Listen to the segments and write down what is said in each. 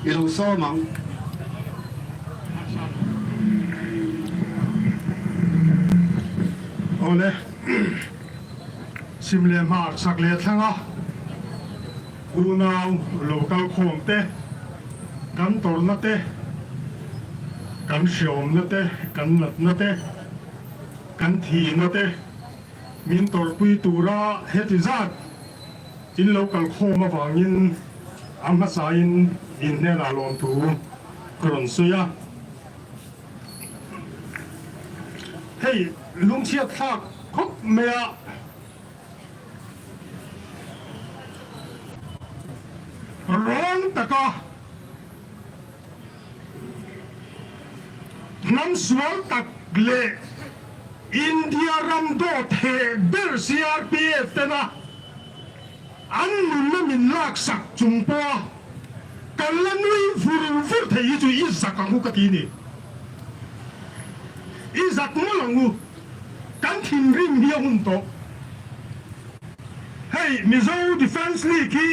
I lo sawm ang. Awle, sim leh hmar chak leh thleng a, unau lo kal khawm te, kan tawrhna te, kan hriawmna te, kan natna te, kan thihna te min tawrhpui tura heti zat in lo kal khawm avangin a hmasain in hnenah lawmthu ka rawn sawi a. Hei lungchhiat thlak khawp mai a. Rawng taka hnam sual tak leh India ram dawt heh ber CRPF tena An nunna min laksak chung pawha kan la nui vur vur thei hi chu i zak ang u ka ti ni. I zak mawlh ang u, kan thinrim hi a hun tawh. Hei Mizo Defence League hi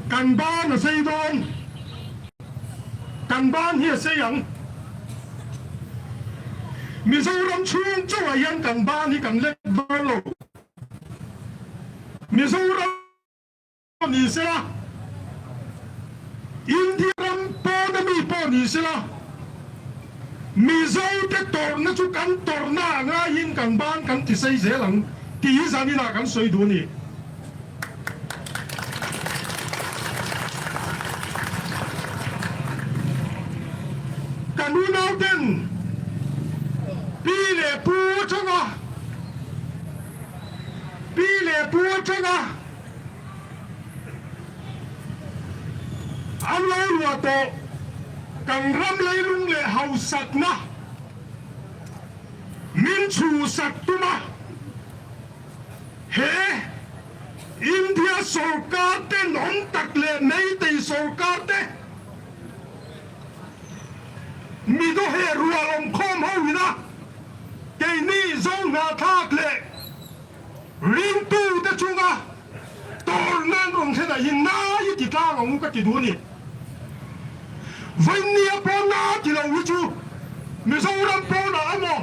kan ban a sei dawn, kan ban hi a sei ang. Mizoram chhung chauhah hian kan ban hi kan lek dawn lo. Mizoram ni sela, India ram pawna mi pawh ni sela, Mizote tawrhna chu kan tawrhna ah ngaiin kan ban kan ti sei zel ang tih hi zaninah kan sawi duh a ni. Kan unauten pi leh pu atanga pi leh pu atanga an lo ruah tawh kan ram leilung leh hausakna min chhuhsak tum a. He India sorkar tenawm tak leh Meitei sorkar te midawhe rual awmkhawm ho ina keini Zohnahthlak leh ringtute chunga tawr nan rawn thlen ah hian nai i ti tlang ang u ka ti duh a ni. Vawinia pawh na ti lo hi chu Mizoram pawnah emaw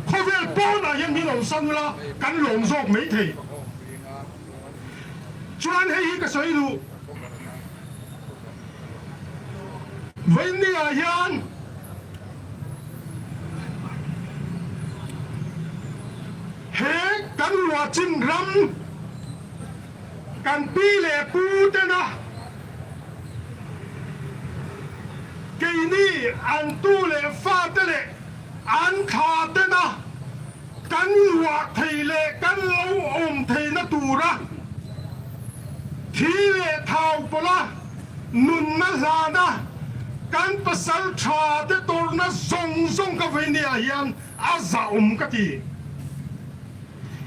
khawvel pawnah hian min awm san ula kan lawm zawk mai thei. Chuan hei hi ka sawi duh. Vawinia hian he kan luahchin ram Kan pi leh pu tena keini an tu leh fate leh an thla tena kan luah thei leh kan lo awm theihna tura thi leh thau pawla nunna hlana kan pasal tha te tawrhna zawng zawng ka vei nia hian a zahawm ka ti.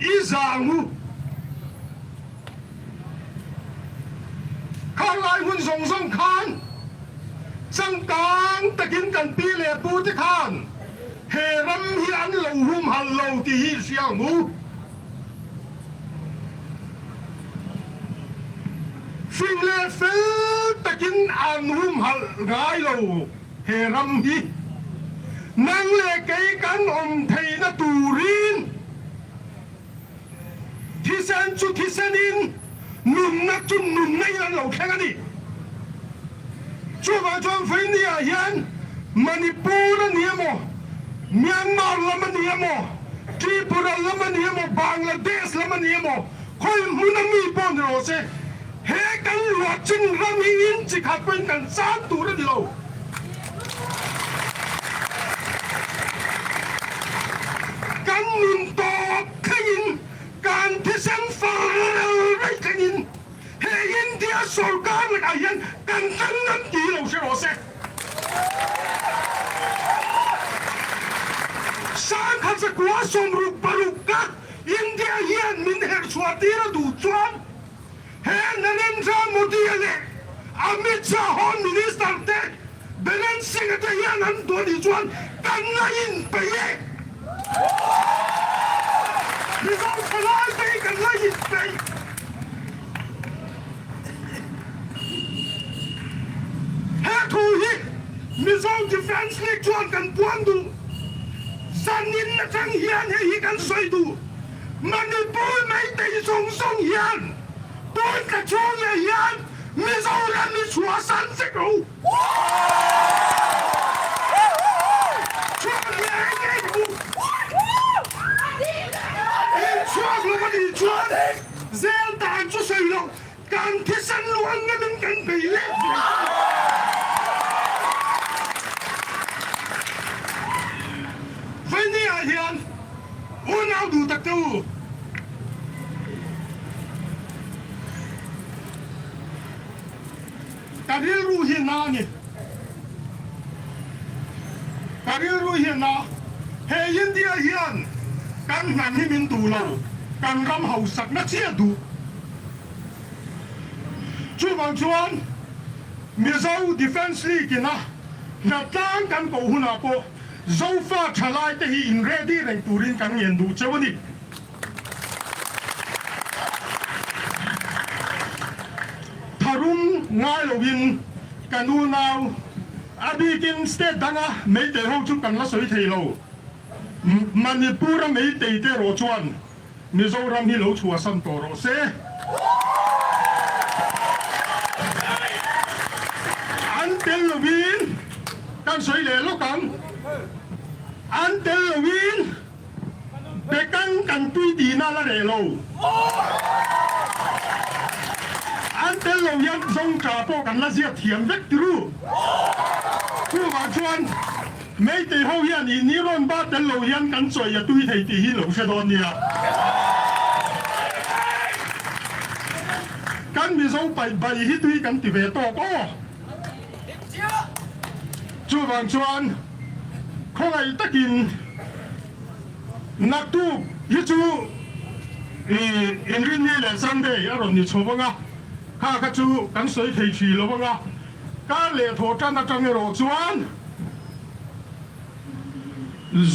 I zang u. Khang lai hun zawng zawng khan changkang takin kan pi leh pu te khan he ram hi an lo humhalh lo tih hi i hria ang u. Fing leh fel takin an humhalh ngai lo he ram hi. Nang leh kei kan awm theihna turin thisen chu thisenin, nunna chu nunna in an lo thleng a ni. Chuvang chuan Vawinia hian Manipur a ni emaw, Myanmar lam a ni emaw, Tripura lam a ni emaw, Bangladesh lam a ni emaw, khawi hmuna mi pawh ni rawh se, he kan luahchin ram hi in chi khat pawhin kan chan tur a ni lo. Kan nun tawp thlengin, kan thisen far rei thlengin he India sorkar lakah hian kan tan ngam ti lo hre rawh se. Sangkhat zakua 66 ka India hian min herhchhuah tir a duh chuan He Narendra Modi leh Amit Shah Home Minister te Biren Singh te hian an duh anih chuan kan la inpeih e. Mizo thalai te hi kan la inpeih. Mizo Defence League chuan kan puan duh. Zanin atang hian hei hi kan sawi duh. Manipur Meitei zawng zawng hian tun tla chhung leh hian Mizoram hi chhuahsan vek rawh u. Chhuak ngei ngei rawh u. In chhuak lo a nih chuan zel dan chu sawi loh. Kan thisen luan ngamin kan bei let ve ta. Vaini ah hian unau duh tak te u. Ka rilru hi na a ni. Ka rilru hi na. He India hian kan hnam hi min duh lo, kan ram hausakna chiah duh. Chuvang chuan Mizo Defence League ina hnatlang kan koh hunah pawh Zofa thalaite hi in ready reng turin kan ngen duh cheu a ni. Tharum ngai loin kan unau a bikin state danga Meitei ho chu kan la sawi thei lo. Manipur-a Meitei te erawh chuan Mizoram hi lo chhuahsan tawh rawh se. An tel lovin kan sawi leh lawk ang. An tel lovin Bekang kan tui tihna la reh lo. An tel lo hian Zongṭa pawh kan la ziak thiam vek tiru. Chuvang chuan Meitei ho hian i ni rawn ba tel lo hian kan chawi a tui thei tih hi lo hre dawn nia. Kan Mizo paih bai hi tui kan ti ve tawk aw. Chuvang chuan khawngaih takin naktuk hi chu i Inrinni leh Sunday a rawn ni chho anga, kha kha chu kan sawi thei thin lo anga, kar leh thawh tan atang erawh chuan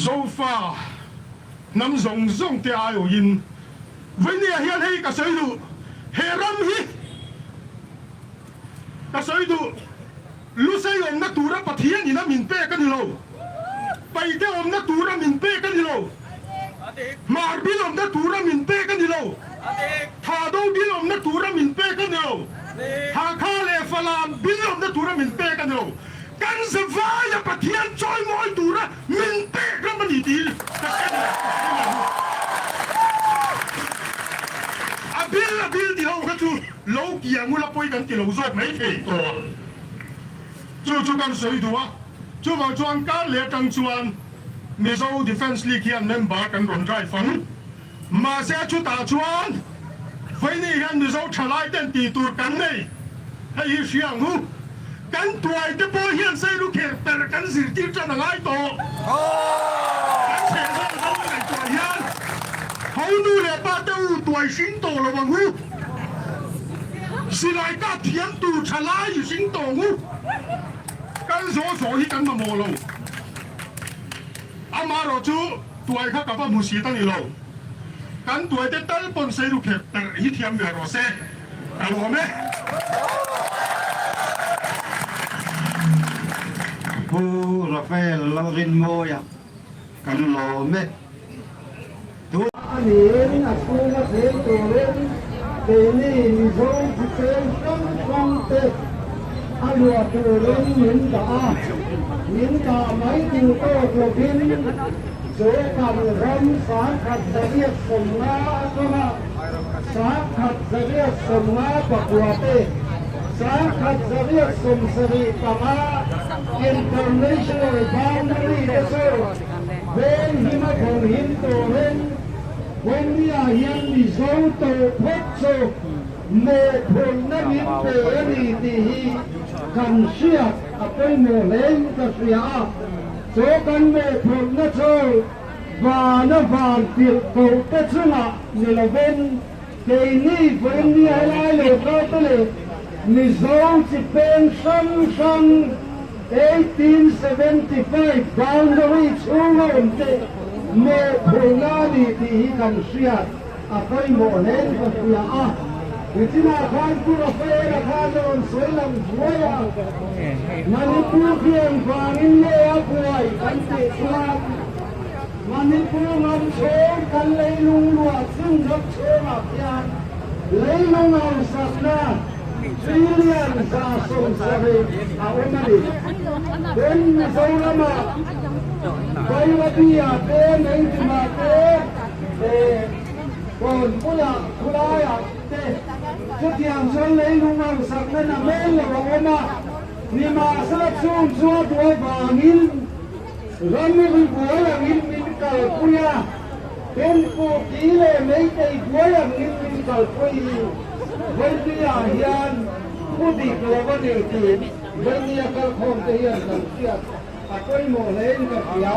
Zofa hnam zawng zawng te aiawhin Vainia hian hei ka sawi duh, he ram hi Ka sawi duh, Lusei awmna tura Pathian ina min pek a ni lo, Paite awmna tura min pek a ni lo, Hmar bil awmna tura min pek a ni lo, Thado bil awmna tura min pek a ni lo, Hakha leh Falam bil awmna tura min pek a ni lo, kan zavaia Pathian chawimawi tura min pek ram a ni tih ka hre leh ka hre leh hu. A bil a bil ti ho kha chu Lo kiang ula pawi kan ti lo zawk mai thei tawh. Chu chu kan sawi duh a, chuvang chuan kar leh atang chuan Mizo Defence League hian member kan rawn drive ang. Mahse chutah chuan Vaini hian Mizo thalai ten tih tur kan nei. Hei hi hria ang u. Kan tuai te pawh hian Sailu kher per kan zirtir tan a ngai tawh. Kan chheh zawk zawk ngaihtuah hian ho nu leh pa te u tuai hring tawh lo ang u. Silai kap thiam tur tha lai i hring tawh ang u. Kal zawh zawh hi kan mamawh lo. Amaherawh chu tuai kha ka va hmu si ta ni lo. Kan tuai te tal pawn Sailu kher per hi thiam ve rawh se. Ka lawm e. Pu Rafael Lalrinmawia kan lawm e. Tun. A niin a chhunga cheng turin keini Mizo chi cheng hrang hrang te a luah turin min dah a, min dah mai tur tawk lovin chu kan ram 1850 atanga 1859 te, 1875 International Boundary te chu veng hima vawng him turin Kawngnia hian Mizo tawh phawt chu mawhphurhna min pe a ni tih hi kan hriat a pawimawh hlein ka hria a. Chu kan mawhphurhna chu Vana van tirh koh te chungah ni lovin keini vawiin helai lo kal te leh Mizo chi peng hrang hrang 1875 boundary chhunga awm te mawhphurhna a ni tih hi kan hriat a pawimawh hlein ka hria a. Nichinah khan Pu Rafael-a khan a rawn sawi lang zuai a, Manipur khi engvangin nge a buai kan tih chuan Manipur ram chhung kan leilung luah chin ram chhungah khian leilung hausakna trillion 170 a awm a ni. Tin, Mizoramah Bairabi-ah te, Meidimah te, Kawnpuiah, khulaiah te chutiang chuan leilung hausakna namen lo a awm a, nimahsela chung chu a duh avangin ramri buai angin min kalpui a, Temputi leh Meitei buai angin min kalpui hi Vawinia hian thu dik lo a ni tih Vawinia kalkhawmte hian kan hriat a pawimawh hlein ka hria.